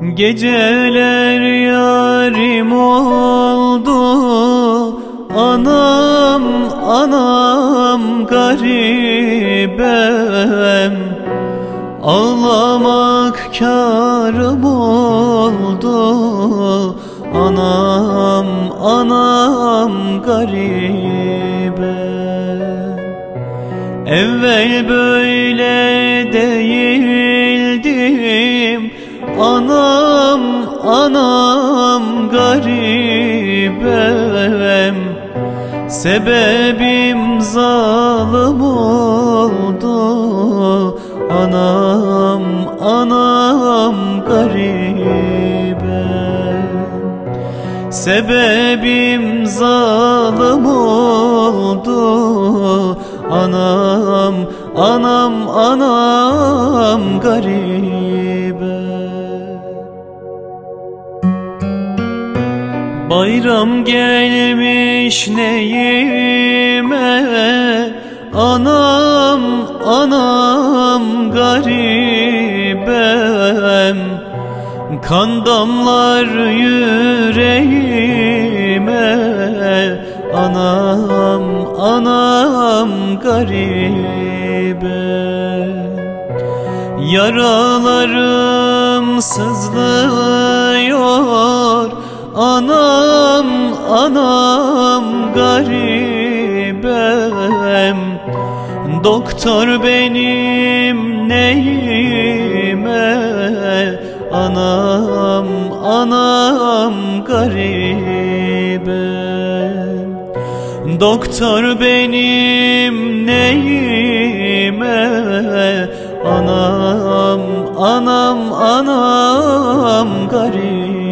Geceler yarim oldu Anam anam garibem Ağlamak kârım oldu Anam anam garibem Evvel böyle değildim Anam anam garibem Sebebim zalim oldu Anam anam garibem Sebebim zalim oldu Anam anam anam garibem Bayram gelmiş neyime Anam anam garibem Kan damlar yüreğime Anam anam garibem Yaralarım sızlıyor Anam anam garibem Doktor benim neyime Anam anam garibem Doktor benim neyime Anam anam anam garibem.